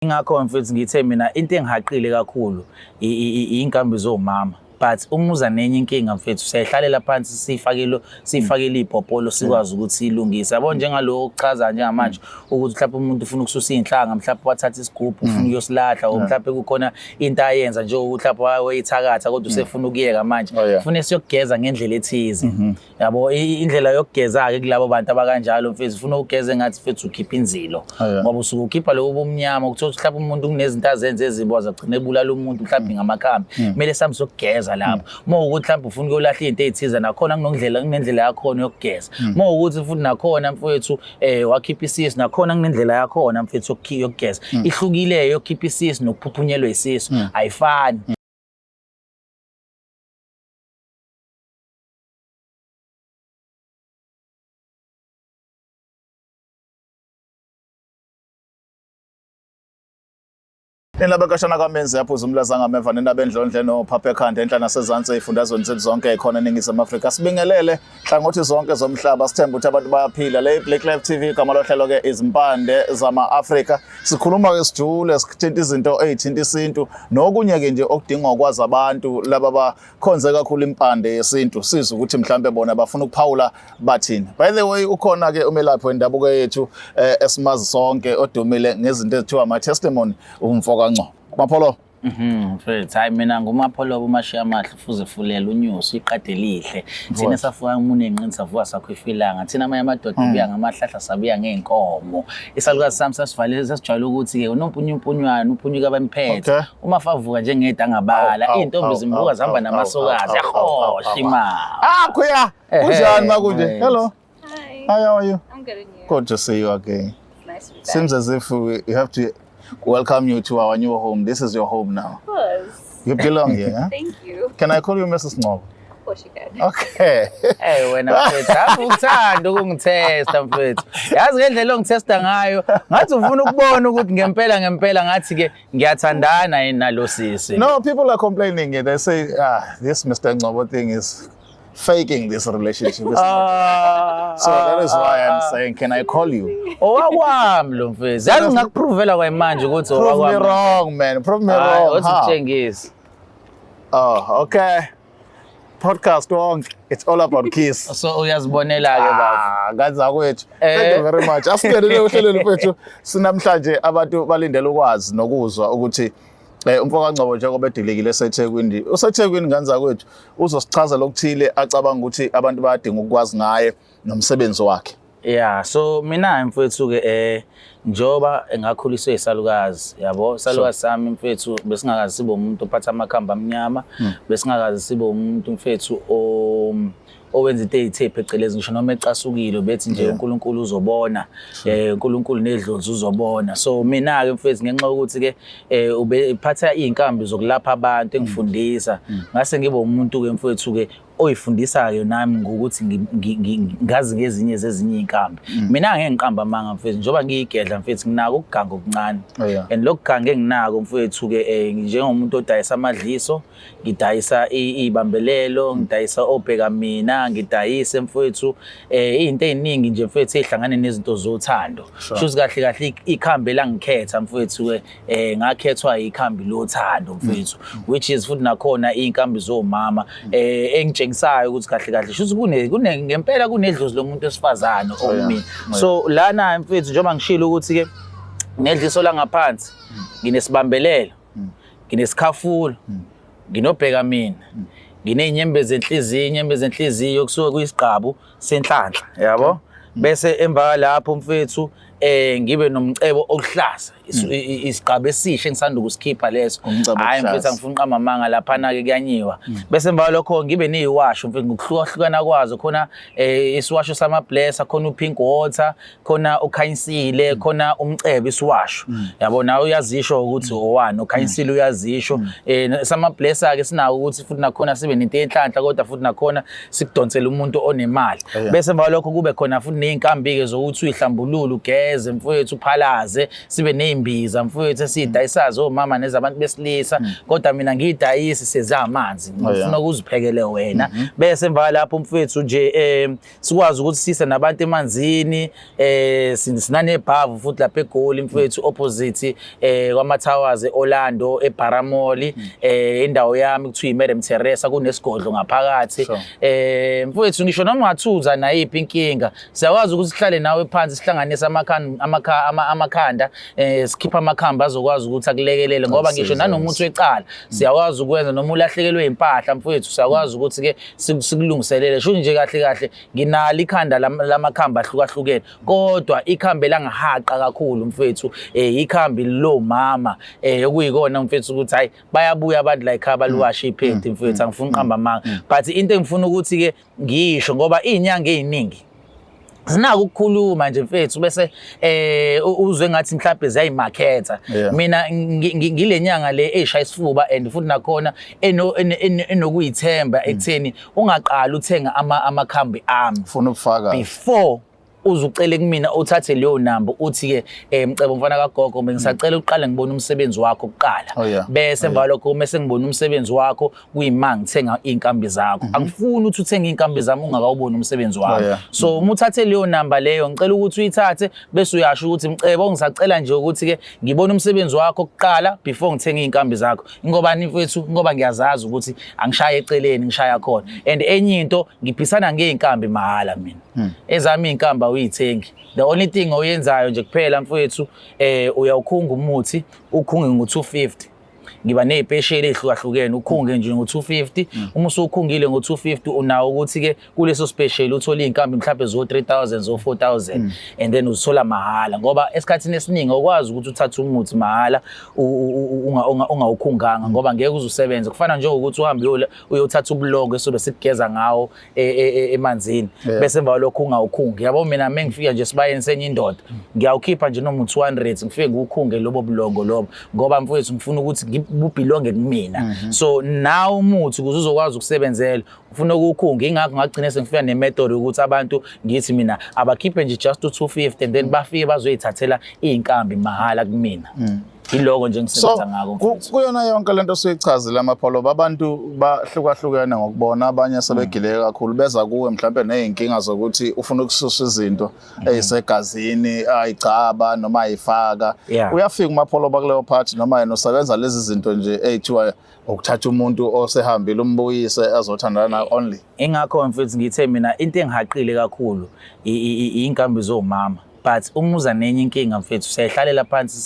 Ingakho mfethu ngithe mina into engihaqile kakhulu iy'nkambi zomama, but uma uza nenye inkinga mfethu siyayihlalela phansi, siyifakele siyifakele iy'popolo, sikwazi ukuthi siyilungise, yabo. Njengaloko okuchaza njengamanje ukuthi mhlawumbe umuntu ufuna ukususa iy'nhlanga, mhlawumbe wathatha isigubhu ufuna ukuyosilahla, or mhlawumbe kukhona into ayenza njengokuthi mhlawumbe wayithakatha kodwa usefuna ukuyeka manje, ufune siyokugeza ngendlela ethize, yabo. Indlela yokugeza-ke kulabo bantu abakanjalo mfethu, ufuna ukugeza engathi mfethu ukhipha inzilo, ngoba usuke ukhipha lobo bumnyama. Ukuthola ukuthi mhlawumbe umuntu kunezinto azenze ezimbi, wazagcina ebulala umuntu mhlawumbe ngamakhambi, kumele sihambe siyokugeza lapho. Uma ukuthi mhlawumbe ufuna ukuyolahla iy'nto ey'thize, nakhona kunokundlela, kunendlela yakhona yokugeza. Uma ukuthi futhi nakhona mfowethu wakhipha isisu, nakhona kunendlela yakhona mfethu yokugeza, ihlukile yokukhipha isisu nokuphuphunyelwa isisu, ayifani. Nina bekashana kamenzi yaphuza umlaza ngameva, nina bendlondle nophapha ekhanda enhla nasezansi ey'fundazweni zethu zonke khona eNingizimu Afrika. Sibingelele hlangothi zonke zomhlaba, sithemba ukuthi abantu bayaphila. Le Black Life TV, igama lohlelo-ke izimpande zama-Afrika. Sikhuluma-ke sijule, sithinta izinto ey'thinta isintu nokunye-ke nje okudingwa ukwazi abantu laba bakhonze kakhulu impande yesintu, sizwe ukuthi mhlambe bona bafuna ukuphawula bathini. By the way, ukhona-ke umelaphi wendabuko yethu esimazi sonke odumile ngezinto ezithiwa ama-testimony, umfo kaNgcobo. Mapholo. Mfethu, hayi, mina nguMapholoba umashiya amahle, fuze fulela unyusi iqade lihle. Thina safuka umuntu enqini, savuka sakho ifilanga. Thina amanye amadoda buya ngamahlahla, sabuya ngey'nkomo. Isalukazi sami sasivale, sasijwayele ukuthi-ke unompunyumpunywana uphunyuka abemphethe. Uma favuka njengeda angabala, iy'ntombi zimbuka zihamba namasokazi, yahosha imali. Ah, kuya. Kunjani makunje? Mfethu. Hello. Hi. Hi, how are you? I'm good, and you? Good to see you again. It's nice to be back. Seems as if we have to welcome you to our new home. This is your home now. Of course. You belong here, huh? Thank you. Can I call you Mrs. Ngcobo? Of course you can. Okay. Hey wena mfethu, ave ukuthanda ukungithesta mfethu. Yazi ngendlela ongithesta ngayo, ngathi ufuna ukubona ukuthi ngempela ngempela ngathi ke ngiyathandana yini nalo sisi. No, people are complaining. They say, ah, this Mr. Ngcobo thing is faking this relationship. It's not. So that is why I'm saying, can I call you? Owakwami lo mfethu. Yazi ngingakuprovela kwayimanje ukuthi Prove me owakwami. wrong, man. Prove me Hayi, wrong. othi How? kutshengise. Oh, okay. Podcast wonke. It's all about kiss. So uyazibonela ke baba. Ah, ngazakwethu. Thank you very much. Asingenele ohlelweni mfethu. Sinamhlanje abantu balindele ukwazi nokuzwa ukuthi umfo kaNgcobo njengoba edilikile eseThekwini, useThekwini nganzakwethu, uzosichazela okuthile acabanga ukuthi abantu bayadinga ukwazi ngaye nomsebenzi wakhe. Yeah, so mina mfethu ke njoba ngakhuliswe isalukazi, yabo, isalukazi sami mfethu besingakazi sibe umuntu ophatha amakhambi amnyama, besingakazi sibe umuntu mfethu o owenza into eyithe phecelezi, ngisho noma ecasukile bethi nje uNkulunkulu uzobona, uNkulunkulu nedlozi uzobona. So mina ke mfethu, ngenxa yokuthi ke ubephatha izinkambi zokulapha abantu, engifundisa, ngase ngibe umuntu ke mfethu ke oyifundisayo nami ngokuthi ngazi ngezinye zezinye iy'nkambi. Mina angeke ngiqambe amanga mfethu, njengoba ngiyigedla mfethu, nginako ukuganga okuncane. And lokhu ganga enginako mfethu-ke njengomuntu odayisa amadliso, ngidayisa iy'bambelelo, ngidayisa obheka mina, ngidayise mfethu iy'nto ey'ningi nje mfethu ey'hlangane nezinto zothando. Shuthi kahle kahle ikhambi elangikhetha mfethu-ke ngakhethwa ikhambi lothando mfethu, which is futhi nakhona iy'nkambi zomama engitshengisayo ukuthi kahle kahle shuthi kune ngempela kunedlozi lomuntu wesifazane okumina. So lana mfethu, njengoba ngishilo ukuthi-ke nedliso langaphansi, nginesibambelelo, nginesikhafulo, nginobheka mina, nginey'nyembezi zenhliziyo, inyembezi zenhliziyo kusuke kuyisigqabu senhlanhla, yabo. Bese emva kwalapho mfethu ngibe nomcebo okuhlaza, isigqabo esisha engisanda ukusikhipha leso. Umcebo Hhayi mfethu, okuhlaza. angifuni uqamba amanga, laphana-ke kuyanyiwa. Bese emva kwalokho ngibe neyiwasho mfethu ngokuhlukahlukana kwazo, khona isiwasho sama-blesser, khona u-pink water, khona ukhanyisile, khona umcebo isiwasho, yabo. Nawe uyazisho ukuthi owani ukhanyisile, uyazisho. Sama-blesser-ke sinako ukuthi futhi nakhona sibe nento yenhlanhla, kodwa futhi nakhona sikudonsele umuntu onemali. Bese emva kwalokho kube khona futhi ney'nkambi-ke zokuthi uyihlambulule, ugeze mfowethu, uphalaze, sibe ney'mbiza. Siney'mbiza mfowethu esiyidayisazo omama nezabantu besilisa, kodwa mina ngiyidayisi sezamanzi. Ngifuna ukuziphekele wena. Bese emva lapho mfowethu nje sikwazi ukuthi sise nabantu emanzini, sinanebhavu futhi lapha eGoli mfowethu, opposite kwama Towers eOrlando eBaramoli, indawo yami kuthiwa iMadam Teresa, kunesigodlo ngaphakathi. Mfowethu, ngisho noma ungathuza nayiphi inkinga, siyakwazi ukuthi sihlale nawe phansi, sihlanganise amakhanda, sikhipha amakhambi azokwazi ukuthi akulekelele, ngoba ngisho nanomuthi wecala siyakwazi ukwenza. Noma ulahlekelwe impahla mfowethu, siyakwazi ukuthi ke sikulungiselele. Sho nje kahle kahle nginalo ikhanda lamakhambi ahlukahlukene, kodwa ikhambi elangihaqa kakhulu mfowethu, ikhambi lo mama, okuyikona mfowethu ukuthi hayi, bayabuya abantu la ekhaya baluwasha iphenti mfowethu. Angifuni uqamba amanga, but into engifuna ukuthi ke ngisho, ngoba iy'nyanga ey'ningi zinako ukukhuluma nje mfethu, bese uzwe ngathi mhlawumbe ziyayimaketha. Mina ngile nyanga le eshaya isifuba and futhi nakhona enokuyithemba ekutheni ungaqali uthenga amakhambi ami Ufuna ubufakazi. before uzucele kumina, uthathe leyo namba, uthi-ke Mcebo mfana kagogo, bengisacela uqale ngibone umsebenzi wakho kuqala. Bese emva lokho mese ngibona umsebenzi wakho, kuyima ngithenga iy'nkambi zakho. Angifuni ukuthi uthenge iy'nkambi zami ungakawuboni umsebenzi wakho. So uma uthathe leyo namba leyo, ngicela ukuthi uyithathe bese uyasho ukuthi, "Mcebo, ngisacela nje ukuthi-ke ngibone umsebenzi wakho kuqala before ngithenge iy'nkambi zakho." Ingobani mfethu? Ngoba ngiyazazi ukuthi angishaye eceleni, ngishaya khona. And enye into, ngiphisana ngey'nkambi mahhala mina. Ezami iy'nkambi awuyithengi. The only thing oyenzayo nje kuphela mfowethu, uyawukhunga umuthi, ukhunge ngo-250. Ngiba ney'pesheli ey'hlukahlukene, ukhunge nje ngo-250. Uma usukhungile ngo-250, unawo ukuthi-ke kuleso special uthole iy'nkambi mhlawumbe zo-3000, zo-4000, and then uzithola mahhala, ngoba esikhathini esiningi awukwazi ukuthi uthathe umuthi mahhala ungawukhunganga, ngoba ngeke uze usebenze. Kufana njengokuthi uhambe uyothatha ubulongo esobe sikugeza ngawo emanzini, bese emva kwalokho ungawukhungi, yabo. Mina uma ngifika nje esibayeni senye indoda, ngiyawukhipha nje noma u-200, ngifike ngiwukhunge lobo bulongo lobo, ngoba mfowethu ngifuna ukuthi bubhilonge kumina. So nawe umuthi, ukuze uzokwazi ukusebenzela, ufuna ukuwukhunga. Ingakho ngagcine sengifika ne-method yokuthi abantu ngithi mina abakhiphe nje just u-250 and then bafike bazoyithathela iy'nkambi mahhala kumina. Yiloko nje So ngisebenza ngako mfowethu. Kuyona yonke lento osuyichazile, amapholo, abantu bahlukahlukene ngokubona. Abanye sebegileke kakhulu, beza kuwe mhlawumbe ney'nkinga zokuthi ufuna ukususa izinto ey'segazini, ayigcaba noma ayifaka. Uyafika uMapholoba kuleyo part, noma yena usebenza lezi zinto nje ey'thiwa ukuthatha umuntu osehambile umbuyise azothandana nawe only? Ingakho mfethu ngithe mina into engihaqile kakhulu iy'nkambi zomama, but uma uza nenye inkinga mfethu, siyayihlalela phansi,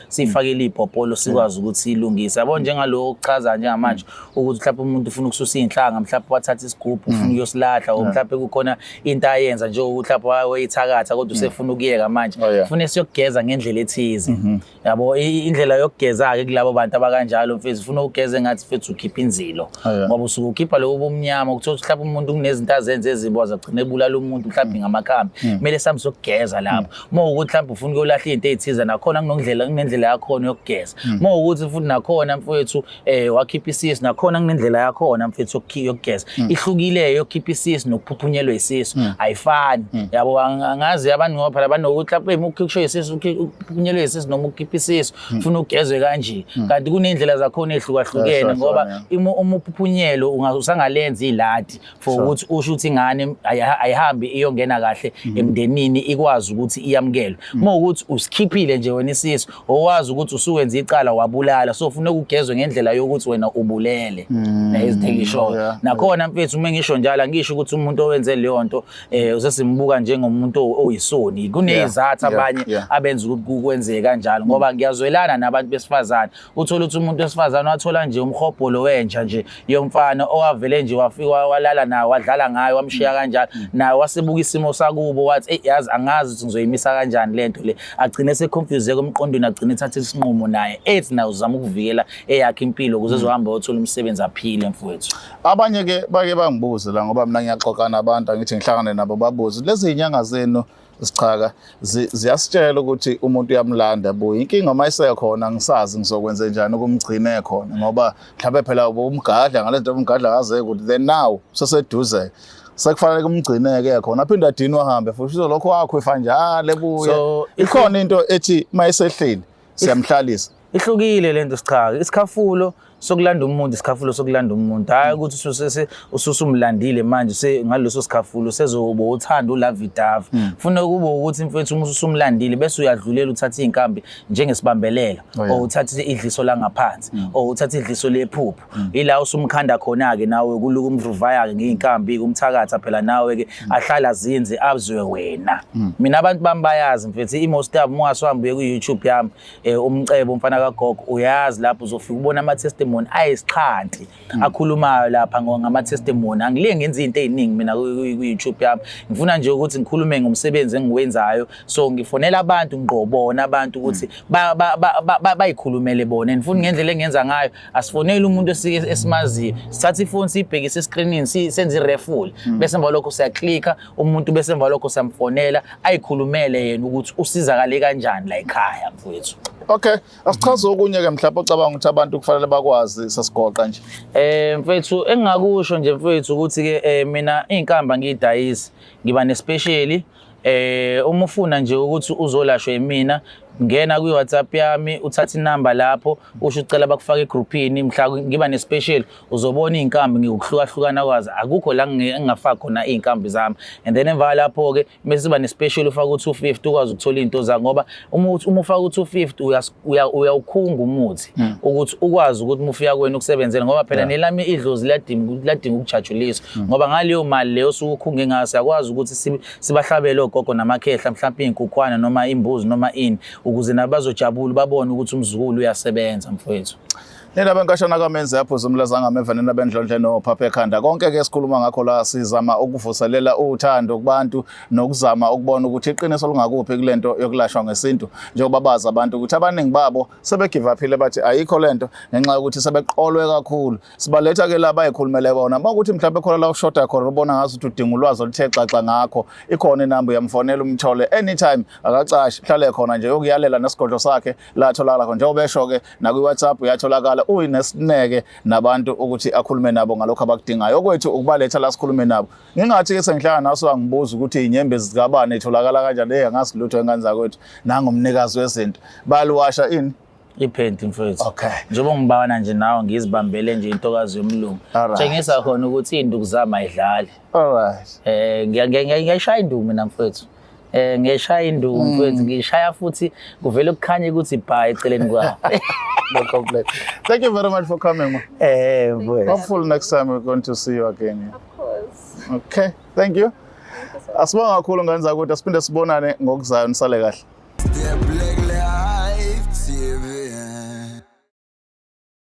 siyifakele iy'popolo, sikwazi ukuthi siyilungise, yabo. Njengaloko okuchaza njengamanje ukuthi mhlawumbe umuntu ufuna ukususa iy'nhlanga, mhlawumbe wathatha isigubhu ufuna ukuyosilahla, or mhlawumbe kukhona into ayenza njengokuthi mhlawumbe wayithakatha kodwa usefuna ukuyeka manje, ufune siyokugeza ngendlela ethize, yabo. Indlela yokugeza-ke kulabo bantu abakanjalo mfethu, ufuna ukugeza engathi mfethu ukhipha inzilo, ngoba usuke ukhipha lobo bumnyama. Ukuthola ukuthi mhlawumbe umuntu kunezinto azenze ezimbi, wazagcina ebulala umuntu mhlawumbe ngamakhambi, kumele sihambe siyokugeza lapho. Uma ukuthi mhlawumbe ufuna ukuyolahla iy'nto ey'thize, nakhona kunendlela yakhona yokugeza. Uma ukuthi futhi nakhona mfowethu wakhipha isisu, nakhona kunendlela yakhona mfethu yokugeza, ihlukile yokukhipha isisu nokuphuphunyelwa isisu, ayifani, yabo. Angazi abantu, ngoba phela banokuthi mhlawumbe uma ukhishwe isisu, uphuphunyelwe isisu noma ukukhipha isisu, ufuna ugezwe kanje, kanti kuney'ndlela zakhona ey'hlukahlukene, ngoba uma uphuphunyelwe usangalenza iladi for ukuthi usho ukuthi ingane ayihambi iyongena kahle emndenini, ikwazi ukuthi iyamukelwe. Uma ukuthi usikhiphile nje wena isisu, owazi ukuthi usuwenza icala, wabulala, so funeka ugezwe ngendlela yokuthi wena ubulele nezinto engishoyo. Nakhona mfethu, uma ngisho njalo, angisho ukuthi umuntu owenze leyo nto usesimbuka njengomuntu oyisoni. Kuneyizathu abanye abenza ukuthi kwenzeke kanjalo, ngoba ngiyazwelana nabantu besifazane. Uthola ukuthi umuntu wesifazane wathola nje umhobholo wenja nje yomfana owavele nje wafika walala naye, wadlala ngayo, wamshiya kanjalo. Naye wasebuka isimo sakubo, wathi, "Eyi, yazi angazi ukuthi ngizoyimisa kanjani lento le." Agcine ese-confuse emqondweni, agcine ethatha isinqumo naye ethi naye uzama ukuvikela eyakhe impilo ukuze ezohamba oyothola umsebenzi, aphile mfowethu. Abanye ke bake bangibuze la, ngoba mina ngiyaxoxa nabantu, angithi ngihlangane nabo, babuze lezi zinyanga zenu sichaka ziyasitshela ukuthi umuntu uyamlanda buye, inkinga uma isekhona ngisazi ngizokwenza njani ukumgcina ekhona, ngoba mhlawumbe phela ubumgadla ngale nto umgadla kaze kuthi, then now seseduze, sekufanele kumgcineke khona, aphinde adinwe, ahambe futhi, uzolokhu wakhwefa njalo ebuye. Ikhona into ethi uma isehlile Siyamhlalisa. Ihlukile lento sichaka. Isikhafulo sokulanda umuntu, isikhafulo sokulanda umuntu. Hayi ukuthi ususumlandile manje ngaleso sikhafulo sezoba uthando ulovey-dovey. Funa kube ukuthi mfethu uma usumlandile bese uyadlulela uthatha iy'nkambi njengesibambelelo or uthathe idliso langaphansi or uthathe idliso lephuphu. Ila usumkhanda khona-ke nawe kuluka umvuvaya-ke ngey'nkambi umthakatha phela nawe-ke ahlala azinze azwe wena. Mina abantu bami bayazi mfethu i-most yabo uma ungasuhambe uye ku-YouTube yami umcebo umfana kagogo uyazi lapho uzofika ubona ama-testimony ayisixhanti akhulumayo lapha ngama-testimony. Angile ngenza izinto ey'ningi mina ku-YouTube yami, ngifuna nje ukuthi ngikhulume ngomsebenzi engiwenzayo, so ngifonela abantu ngqo bona abantu ukuthi bayikhulumele bona. And futhi ngendlela engenza ngayo asifoneli umuntu esimaziyo, sithatha ifoni siyibhekise eskrinini senze i-raffle, bese emva lokho siyaklikha umuntu, bese emva lokho siyamfonela ayikhulumele yena ukuthi usizakale kanjani la ekhaya mfowethu. Okay, asichaze okunye ke mhlawumbe ocabanga ukuthi abantu kufanele bakwazi sesigoqa nje. Mfethu engingakusho nje mfethu ukuthi ke mina iy'nkamba ngiyidayisi ngiba nespecial. Uma ufuna nje ukuthi uzolashwa yimina, ngena kwi-WhatsApp yami uthathe inamba lapho usho ucela bakufake egroupini. Mhla ngiba nespecial uzobona iy'nkambi ngikuhlukahlukana kwazo, akukho la engingafaki khona iy'nkambi zami. And then emva lapho-ke mase siba nespecial ufaka u-250 ukwazi ukuthola iy'nto zakho, ngoba uma ufaka u-250 uyawukhunga umuthi ukuthi ukwazi ukuthi uma ufika kwena ukusebenzele, ngoba phela nelami idlozi liyadinga ukujatshuliswa, ngoba ngaleyo mali leyo osuke ukhunge ngayo siyakwazi ukuthi sibahlabele ogogo namakhehla mhlawumbe iy'nkukhwana noma imbuzi noma ini, ukuze nabo bazojabula babone ukuthi umzukulu uyasebenza mfowethu. Nina benkashana kaMenzi yaphuza umlaza ngameva, nina bendlondle nophapha ekhanda. Konke ke sikhuluma ngakho la sizama ukuvuselela uthando kubantu nokuzama ukubona ukuthi iqiniso lingakuphi kulento yokulashwa ngesintu, njengoba bazi abantu ukuthi abaningi babo sebegive uphile bathi ayikho lento ngenxa yokuthi sebeqolwe kakhulu. Sibaletha ke la bayikhulumele bona. Uma ukuthi mhlawumbe khona la ushoda khona ubona ngathi ukuthi udinga ulwazi oluthe xaxa ngakho, ikhona inamba uyamfonela umthole anytime, akacashi, hlale khona nje yokuyalela nesigodlo sakhe la atholakala khona. Njengoba esho ke nakwi-WhatsApp uyatholakala, uyinesineke nabantu ukuthi akhulume nabo ngalokho abakudingayo. Okwethu ukubaletha la sikhulume nabo. Ngingathi ke sengihlala naso angibuza ukuthi inyembezi zikabani itholakala kanjani, hey angazi lutho engane zakwethu, nangumnikazi wezinto baliwasha ini iphenti mfowethu. Okay. Njengoba ngibana nje nawe ngizibambele nje intokazi yomlungu. Tshengisa khona ukuthi iy'nduku zami ayidlali. All right. Ngiyayishaya induku mina mfowethu. Ngiyayishaya induku mfowethu, ngiyishaya futhi kuvele kukhanye ukuthi bha eceleni kwawo. No complaint. Thank you very much for coming, ma. Mfowethu. Hopefully next time we're going to see you again. Of course. Okay, thank you. Thank you so much. Asibonga kakhulu ngane zakwethu, asiphinde sibonane ngokuzayo, nisale kahle. Step